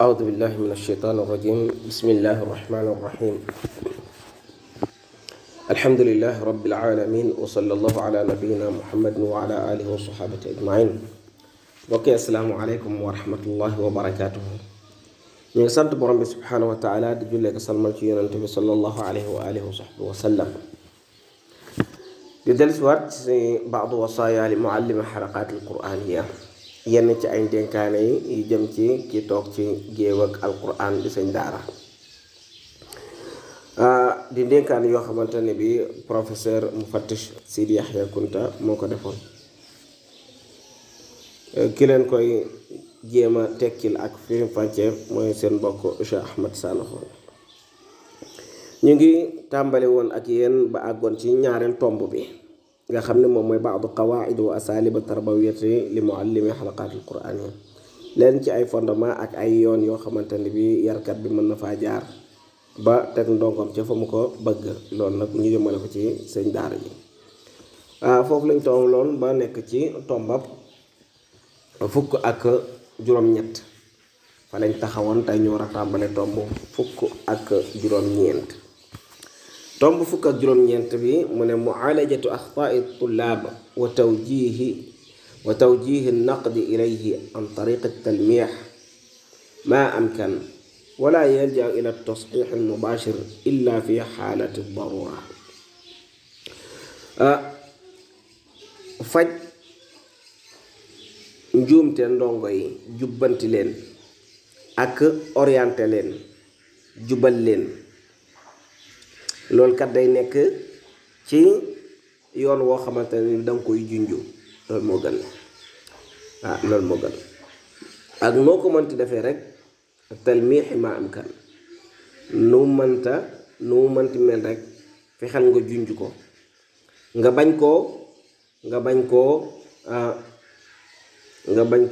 أعوذ بالله من الشيطان الرجيم. بسم الله الرحمن الرحيم. الحمد لله رب العالمين، وصلى الله على نبينا محمد وعلى آله وصحبه أجمعين. بقي السلام عليكم ورحمة الله وبركاته. ñu sant borom bi subhanahu wa taala di julle ko salmal ci yonent bi sallallahu alayhi wa alihi wa sahbihi wa sallam. di dellusiwaat ci baadu wasaaya li muallimi xaraqaat alquraaniya, yenn ci ay dénkaane yi jëm ci ki toog ci géew ak alquran di sëñ daara. di dénkaane yoo xamante ne bi professeur mufattish Sidi Yahya Kunta moo ko defoon. ki leen koy jéema tekkil ak firim fànce mooy seen mbokk Cheikh Ahmad Sanoxo. ñu ngi tàmbali woon ak yéen ba àggoon ci ñaareel tomb bi nga xam ne moom mooy baadu qawaid wa asalib tarbawiyati li muallimi xalaqaatil quraaniya, leen ci ay fondement ak ay yoon yoo xamante ne bi yarkat bi mën na faa jaar ba teg ndongom ca fa mu ko bëgg. loolu nag ñu jëmale ko ci sëñ daara ji. foofu lañ toog loon ba nekk ci tombab fukk ak juróom-ñett fa lañ taxawoon. tey ñu war a tàmbale tomb fukk ak juróom-ñeent. tomb fukk ak juróom-ñeent bi mu ne mu'alajatu axtaai tullaab wa tawjihi naqdi ilayhi an tariqi talmiix ma amkan wala yalja ila tasxiix almubaashir illa fi xaalati darura. faj njuumte ndongo yi, jubbanti leen ak orienté leen, jubal leen, loolu kat day nekk ci yoon woo xamante ne danga koy junju. loolu moo gën. loolu moo gën ak noo ko mënti defee rek talmiixi ma am kan, nu mënti mel rek fexeel nga junj ko, nga bañ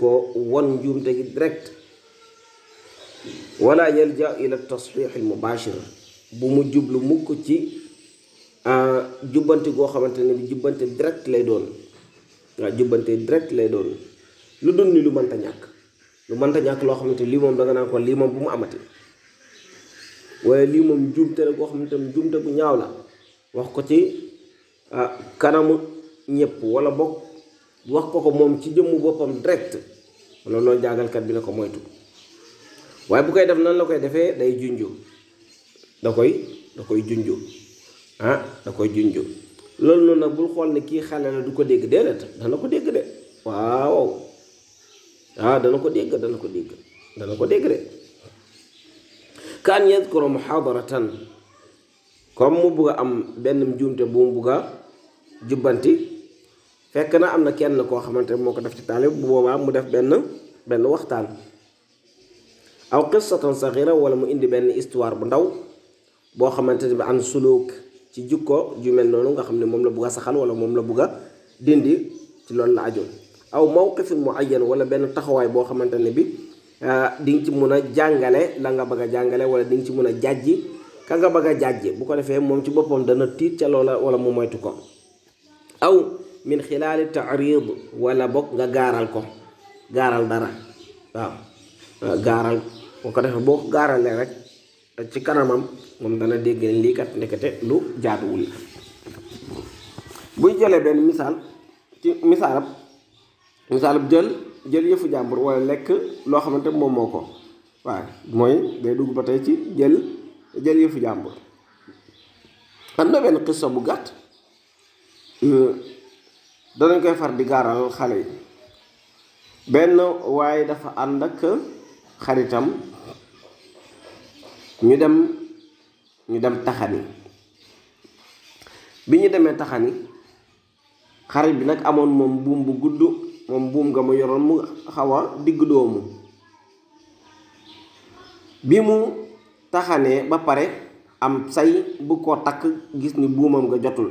koo won njuumte gi direct. wala yalja ila tasxiix al mubaashir, bu mu jublu mukk ci jubbante goo xamante ne bi jubbante direct lay doon. jubbante direct lay doon lu dul ni lu mënta ñàkk loo xamante lii moom danga naan ko lii moom bu mu amati, waaye lii moom njuumte la goo xamante ne njuumte bu ñaaw la, wax ko ci kanamu ñëpp wala bokk wax ko moom ci jëmmu boppam direct. loolu jàngalkat bi na ko moytu. waaye bu koy def nan la koy defee, day junju, da koy junju. da koy junju. loolu noonu nag bul xool ne kii xale la du ko dégg. déedéet, dana ko dégg de. waaw dana ko dégg de. kaan yadkuru muhadaratan, comme mu bugg a am benn njuumte bu mu bugg a jubbanti, fekk na am na kenn koo xamante moo ko def ci taalib. bu boobaa mu def benn waxtaan, aw qissatan saxira, wala mu indi benn histoire bu ndaw boo xamante ne bi an suluk, ci jukko ju mel noonu nga xam ne moom la bugg a saxal wala moom la bugg a dindi, ci loolu la ajoon. aw mawqifin muayyan, wala benn taxawaay boo xamante ne bi di nga ci mun a jàngale la nga bëgg a jàngale, wala di nga ci mun a jàjji ka nga bëgg a jàjji. bu ko defee moom ci boppam dana tiit ca loola wala mu moytu ko. aw min xilaali taarid, wala bokk nga gaaral dara. gaaral boo ko defee boo ko gaaralee rek ci kanamam moom dana dégg ne lii kat ndekete lu jaaduwul. buy jëlee benn misaal ci misaalab jël yëfu jàmbur wala lekk loo xamante moom moo ko. waaw mooy day dugg ba tey ci jël yëfu jàmbur. am na benn xissa bu gàtt danañ koy far di gaaral xale yi. benn waaye dafa ànd ak xaritam ñu dem taxani. bi ñu demee taxani, xarit bi nag amoon moom buum bu gudd, moom buum nga mu yoroon mu xaw a digg doomu. bi mu taxanee ba pare am say bu ko takk, gis ni buumam nga jotul.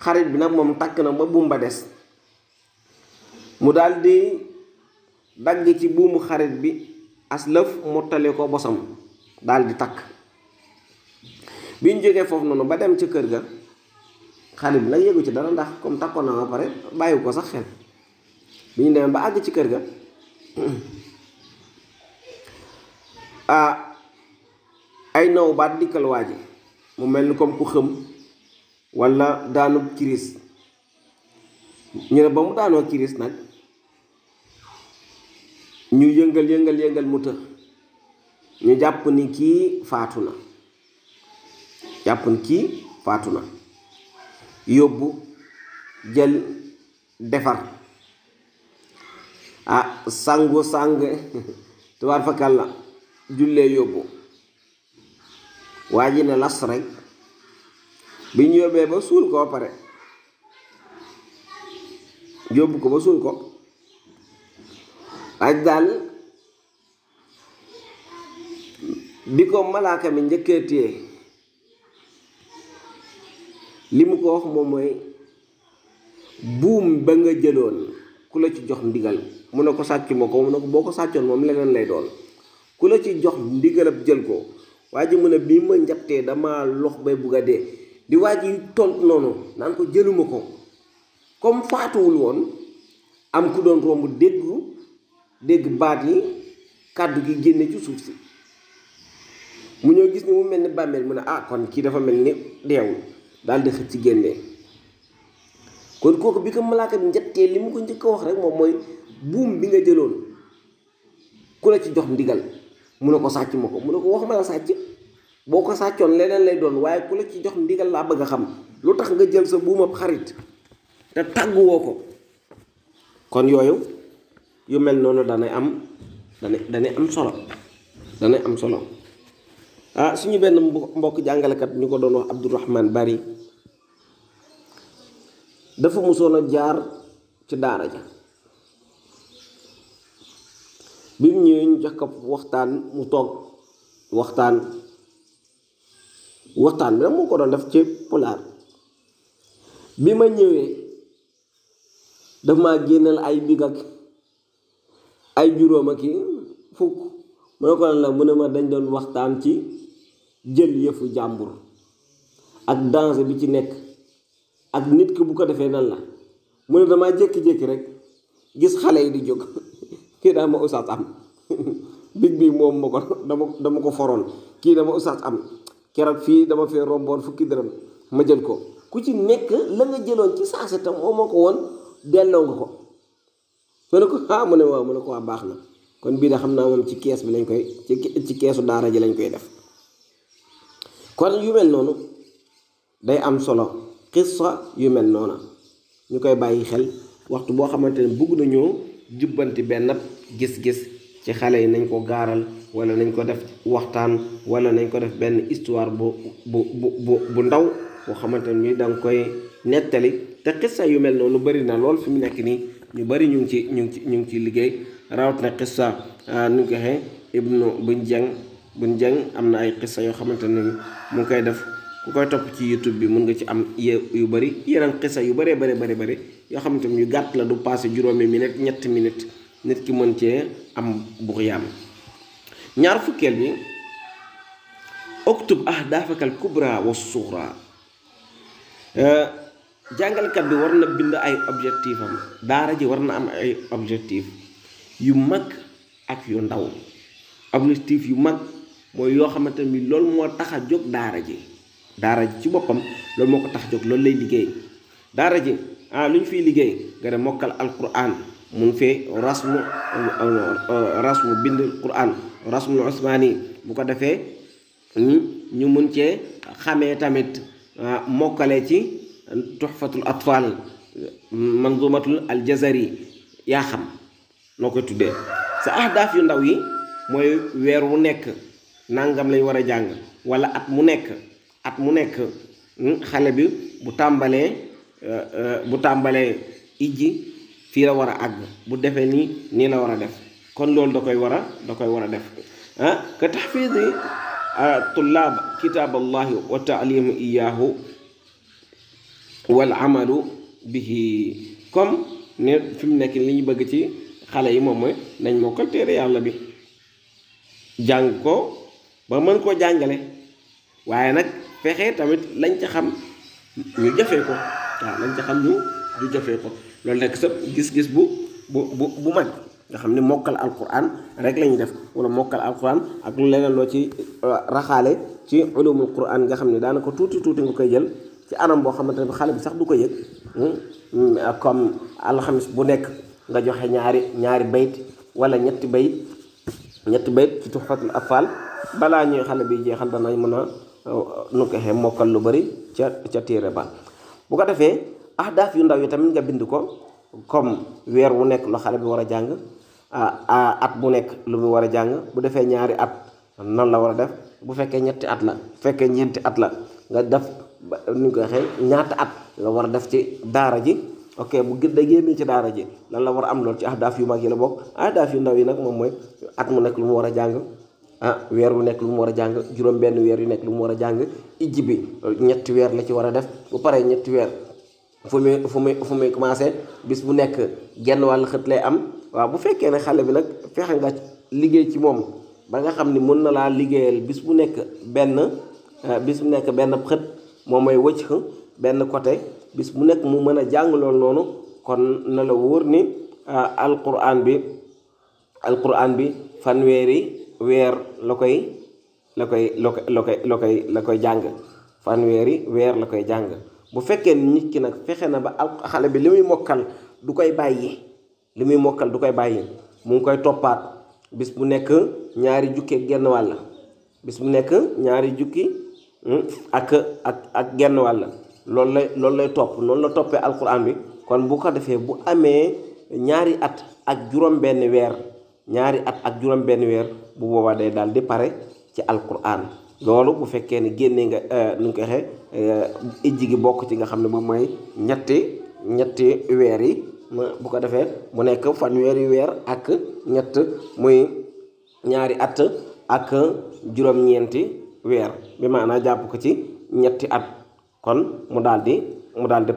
xarit bi nag moom takk na ba buum ba des, mu daldi dagg ci buumu xarit bi as lëf mottale ko bosam daldi takk. bi ñu jógee foofu noonu ba dem ci kër ga, xarit bi nag yëgu ci dara ndax comme takkoon na ba pare bàyyi ko sax xel. bi ñu demee ba àgg ci kër ga ay naw baat dikkal waa ji mu mel ni comme ku xëm walla daanu kiris. ñu ne ba mu daanoo kiris nag ñu yëngal mu të ñu jàpp ni kii faatu na yóbbu jël defar sangu tubaar fakal la jullee yóbbu waa ji ne las rek bi ñu yóbbee ba suul ko ba pare yóbbu ko ba suul ko aj daal bi ko malaaka mi njëkkee téye li mu ko wax moom mooy buum ba nga jëloon ku la ci jox ndigal mu ne ko sàcc ma ko mu ne ko boo ko sàccoon moom leneen lay doon ku la ci jox ndigalab jël ko waa ji mu ne bii ma njabtee dama lox bay bugg a dee di waa ji tontu noonu naan ko jëluma ko comme faatuwul woon am ku doon romb dégg baat yi kàddu gi génne ci suuf si mu ñëw gis ni mu mel ni bàmmeel mu ne kon kii dafa mel ni deewul daal di xëcc ci génnee kon kooku bi ko malaaka bi njattee li mu ko njëkk a wax rek moom mooy buum bi nga jëloon ku la ci jox ndigal mu ne ko sàcc ma ko mu ne ko wax ma la sàcc boo ko sàccoon leneen lay doon waaye ku la ci jox ndigal laa bëgg a xam lu tax nga jël sa buumab xarit te tàgguwoo ko. kon yooyu yu mel noonu danay am solo suñu benn mbokk jàngalekat ñu ko doon wax Abdourahman Bari dafa musoon a jaar ci daara ja bi mu ñëwee ñu jox ko waxtaan mu toog waxtaan bi nag mu ko doon def ci pulaar bi ma ñëwee daf maa génneel ay big ak ay juróom ak fukk mu ne ko lan la mu ne ma dañ doon waxtaan ci jël yëfu jàmbur ak danger bi ci nekk ak nit ki bu ko defee nan la mu ne damaa jékki-jékki rek gis xale yi di jóg kii daa ma usaas am big bi moom ma ko dama ko foroon kii dama usaas am keroog fii dama fee romboon fukki dërëm ma jël ko ku ci nekk la nga jëloon ci saase tam moo ma ko woon delloo nga ko mu ne ko mu ne waaw mu ne ko waa baax na kon bii da xam naa moom ci kees bi lañ koy ci keesu daara ji lañ koy def. kon yu mel noonu day am solo xissa yu mel noona ñu koy bàyyi xel waxtu boo xamante ne bëgg nañoo jubbanti benn gis-gis ci xale yi nañ ko gaaral wala nañ ko def waxtaan wala nañ ko def benn histoire bu ndaw boo xamante ne da nga koy nettali te xissa yu mel noonu bari na lool fi mu nekk nii ñu bari ñu ngi ci liggéey rawat na xissa nu ñu ko waxee ibnu buñ jeng am na ay xissa yoo xamante ne mu ngi koy def ku koy topp ci YouTube bi mën nga ci am yu bari yeneen xissa yu bari yoo xamante ne yu gàtt la du passé juróomi minute ñetti minute nit ki mën cee am buxyaam. ñaar fukkeel bi uktub ahdaafakal kubra wa sughra jàngalkat bi war na bind ay objectif am daara ji war na am ay objectif yu mag ak yu ndaw. objectif yu mag mooy yoo xamante ni loolu moo tax a jóg daara ji ci boppam loolu moo ko tax a jóg loolu lay liggéey daara ji lu ñu fiy liggéey nga dem mokkal alquran mun fee rasmu bind quran rasmul usmani bu ko defee ñu mun cee xamee tamit mokkale ci tuhfatul atfal manzumatul aljazari yaa xam noo koy tuddee sa ahdaaf yu ndaw yi mooy weer wu nekk nangam lañ war a jàng wala at mu nekk xale bi bu tàmbalee ijji fii la war a àgg bu defee nii la war a def kon loolu da koy war a def ka tahfiidi tullaab kitaaballahi wa taalimu iyaahu wal amalu bihi comme ne fi mu nekk li ñu bëgg ci xale yi moom mooy nañ mokkal téere yàlla bi jàng ko ba mën koo jàngale waaye nag fexe tamit lañ ca xam ñu jafee ko waaw lañ ca xam ñu jafee ko loolu nekk sa gis-gis bu mag nga xam ne mokkal alquran rek la ñuy def wala mokkal alquran ak lu leneen loo ci raxaale ci ulumul quran nga xam ne daanaka tuuti nga koy jël ci anam boo xamante ne xale bi sax du ko yëg comme alxamis bu nekk nga joxe ñaari bayt wala ñetti bayt ci tuhfatul atfal balaa ñuy xale bi jeexal danañ mën a nu ko xee mokkal lu bari ca téere ba bu ko defee ahdaaf yu ndaw yi tamit nga bind ko comme weer wu nekk lu xale bi war a jàng at bu nekk lu mu war a jàng bu defee ñaari at nan la war a def bu fekkee ñetti at la bu fekkee ñeenti at la nga def nu ko waxee ñaata at la war a def ci daara ji ok bu da génnee ci daara ji lan la war a am loolu ci ahdaaf yu mag yi la bokk ahdaaf yu ndaw yi nag moom mooy at mu nekk lu mu war a jàng weer wu nekk lu mu war a jàng juróom benn weer yu nekk lu mu war a jàng ijji bi ñetti weer la ci war a def bu paree ñetti weer fu muy commencé bis bu nekk genn wàll xët lay am waaw bu fekkee ne xale bi nag fexe nga liggéey ci moom ba nga xam ni mën na laa liggéeyal bis bu nekk benn xët moom mooy wëcc benn côté bis bu nekk mu mën a jàng loolu noonu kon na la wóor ni alquran bi fanweeri weer la koy jàng fanweeri weer la koy jàng bu fekkee nit ki nag fexe na ba xale bi li muy mokkal du koy bàyyi mu ngi koy toppaat bis bu nekk ñaari jukki genn wàll bis bu nekk ñaari jukki ak genn wàll loolu lay topp noonu la toppee alquran bi kon bu ko defee bu amee ñaari at ak juróom benn weer bu boobaa day daal di pare ci alquran loolu bu fekkee ne génnee nga nu ñu koy waxee ijji gi bokk ci nga xam ne moom mooy ñetti weer yi bu ko defee mu nekk fanweeri weer ak ñett muy ñaari at ak juróom-ñeenti weer bi maanaam jàpp ko ci ñetti at kon mu daal di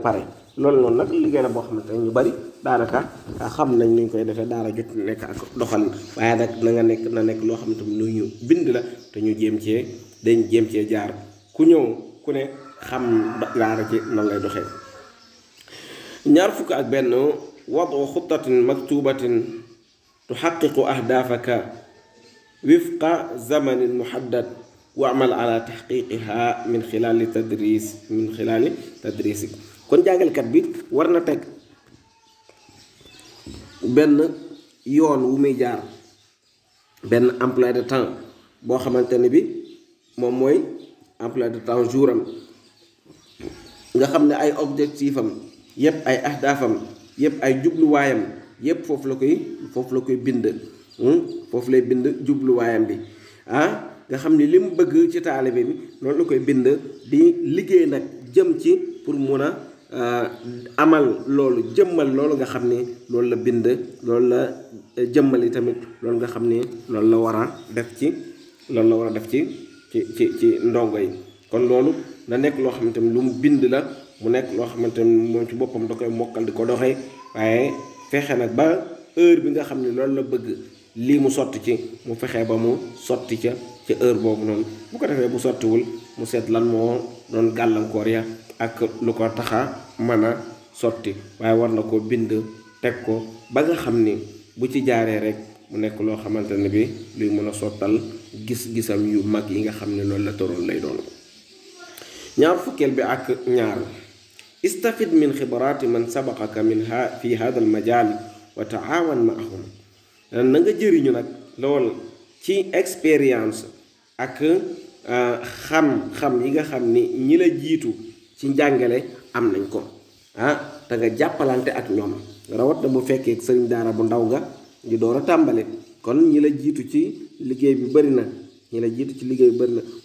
pare loolu noonu nag liggéey la boo xamante ne ñu bari daanaka xam nañ nuñ koy defee daara jot nekk ak doxal waaye nag na nekk loo xamante ni lu ñu bind la te ñu jéem cee jaar ku ñëw ku ne xam daara ci nan lay doxee. ñaar fukk ak benn wadu xuttatin maktubatin tuxaqiqu ahdaafaka wifqa zamanin muhaddad wa amal ala taxqiqiha min xilaali tadrisik kon jàngalkat bi war na teg benn yoon wu muy jaar benn emploi de temps boo xamante ne bi moom mooy emploi de temps jouram nga xam ne ay objectif am yépp ay ahdaafam yépp ay jubluwaayam yépp foofu la koy bind foofu lay bind jubluwaayam bi nga xam ni li mu bëgg ci taalibe bi noonu la koy bind di liggéey nag jëm ci pour mun a amal loolu jëmmal loolu nga xam ni loolu la bind loolu la jëmmali tamit loolu nga xam ni loolu la war a def ci ndongo yi kon loolu na nekk loo xamante ni lu mu bind la mu nekk loo xamante ni moom ci boppam da koy mokkal di ko doxee waaye fexe nag ba heure bi nga xam ni loolu la bëgg lii mu sotti ci mu fexe ba mu sotti ca heure boobu noonu bu ko defee bu sottiwul mu seet lan moo doon gàllankoor ya ak lu ko taxa mën a sotti waaye war na ko bind teg ko ba nga xam ni bu ci jaaree rek mu nekk loo xamante ne bi luy mën a sottal gis-gisam yu mag yi nga xam ne loolu la toroon lay doon. ñaar fukkeel bi ak ñaar istafid min xibraati man sabaqaka fi hada al majal wa taawan maahum na nga jëriñu nag lool ci expérience ak xam-xam yi nga xam ni ñi la jiitu ci njàngale am nañ ko te nga jàppalante ak ñoom rawat na bu fekkee sëriñ daara bu ndaw nga di door a tàmbale kon ñi la jiitu ci liggéey bi bëri na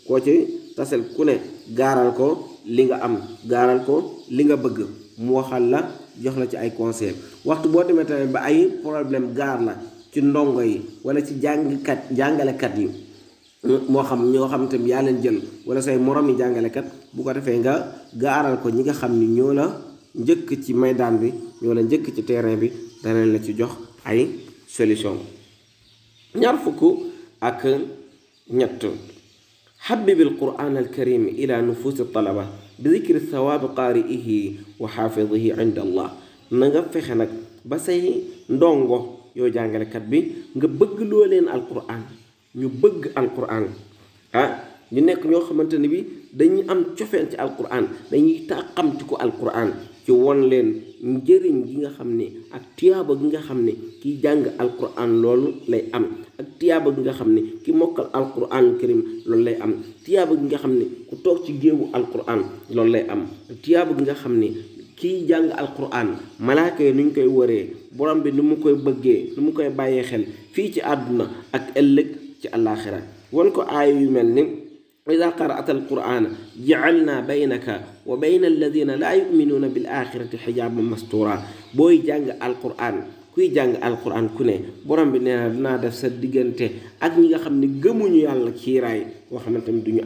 koo ci tasel ku ne gaaral ko li nga am gaaral ko li nga bëgg mu waxal la jox la ci ay conseil waxtu boo demee tamit ba ay problème gaar la ci ndongo yi wala ci jàngalekat yi moo xam ñoo xam tamit yaa leen jël wala say morom yi jàngalekat bu ko defee nga gaaral ko ñi nga xam ni ñoo la njëkk ci maydaan bi ñoo la njëkk ci terrain bi danañ la ci jox ay solution. ñaar fukk ak ñett xabibil quran al karim ila nufuusi talaba bi dikri thawaabi qaari'ihi wa xaafidihi inda allah na nga fexe nag ba say ndongo yow jàngalekat bi nga bëgg loo leen alquran ñu bëgg alquran ñu nekk ñoo xamante ne bi dañuy am cofeel ci alquran dañuy tàqamti ko alquran ci won leen njëriñ gi nga xam ne ak tiyaaba gi nga xam ne kiy jàng alquran loolu lay am ak tiyaaba gi nga xam ne ki mokkal alquran karim loolu lay am tiyaaba gi nga xam ne ku toog ci géewu alquran loolu lay am tiyaaba gi nga xam ne kiy jàng alquran malaaka yi nu ñu koy waree borom bi nu mu koy bëggee nu mu koy bàyyee xel fii ci àdduna ak ëllëg ci àllaaxira won ko aaya yu mel ni ida qara'ta alqur'ana ja'alna baynaka wa bayna alladina laa yuminuuna bil axirati xijaaban mastura booy jàng alqur'an kuy jàng alqur'an ku ne borom bi nee na dinaa def sa diggante ak ñi nga xam ne gëmuñu yàlla kiiraay koo xamante ni duñu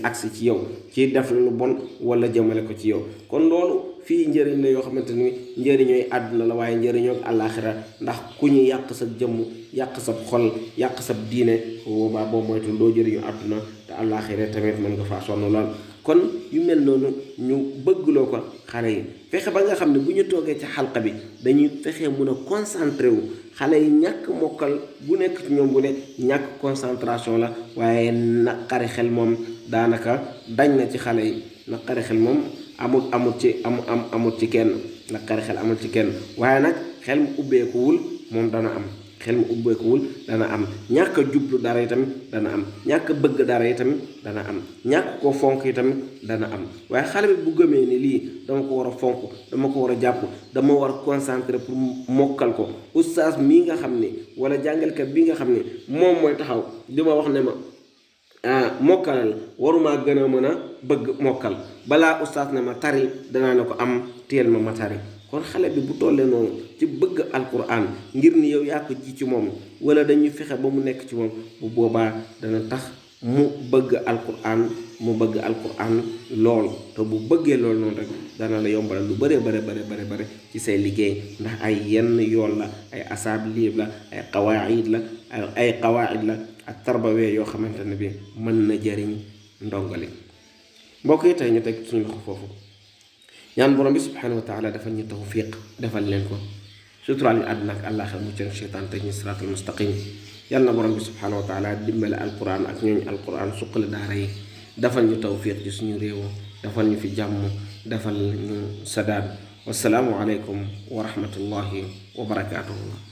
agsi ci yow ci def lu bon wala jëmale ko ci yow kon loolu fii njëriñ la yoo xamante ni njëriñooy àdduna la waaye njëriñoo àllaaxira ndax ku ñu yàq sa jëmm yàq sa xol yàq sa diine boobaa boo moytu doo jëriñu àdduna te àllaaxira tamit mën nga faa sonn lool kon yu mel noonu ñu bëggloo ko xale yi fexe ba nga xam ne bu ñu toogee ci xalqa bi dañuy fexe mun a concentré wu xale yi ñàkk mokkal bu nekk ci ñoom bu ne ñàkk concentration la waaye naqari xel moom daanaka dañ na ci xale yi naqari xel moom amul ci kenn naqari xel amul ci kenn waaye nag xel mu ubbeekuwul moom dana am xel mu ubbeekuwul dana am ñàkk a jublu dara yi tamit dana am ñàkk a bëgg dara yi tamit dana am ñàkk ko fonk yi tamit dana am waaye xale bi bu gëmee ni lii dama ko war a fonk dama ko war a jàpp dama war a concentré pour mokkal ko oustaz mii nga xam ne wala jàngalkat bii nga xam ne moom mooy taxaw di ma wax ne ma mokkalal waruma gën a mën a bëgg mokkal balaa oustaz ne ma tari danaa ne ko am teel ma tari kon xale bi bu tollee noonu ci bëgg alquran ngir ni yow yaa ko ji ci moom wala dañuy fexe ba mu nekk ci moom bu boobaa dana tax mu bëgg alquran lool te bu bëggee loolu noonu rek dana la yombalal lu bare ci say liggéey ndax ay yenn yoon la ay asaab la ay qawaid la ak tarbawee yoo xamante ne bi mën na jëriñ ndongali mbokk yi tey ñu teg suñu loxo foofu ñaan borom bi subhanahu wa taala defal ñu tawfiq defal leen ko suturaal ñu àdduna ak àllaaxira mu cëng cheytaan teg ñu siraatal mustaqim yàlla na borom bi subhanahu wa taala dimbale alquran ak ñooñu alquran suqali daara yi defal ñu tawfiq ci suñu réew defal ñu fi jàmm defal ñu sadaad wassalaamu aleykum wa rahmatullahi wa barakaatuhu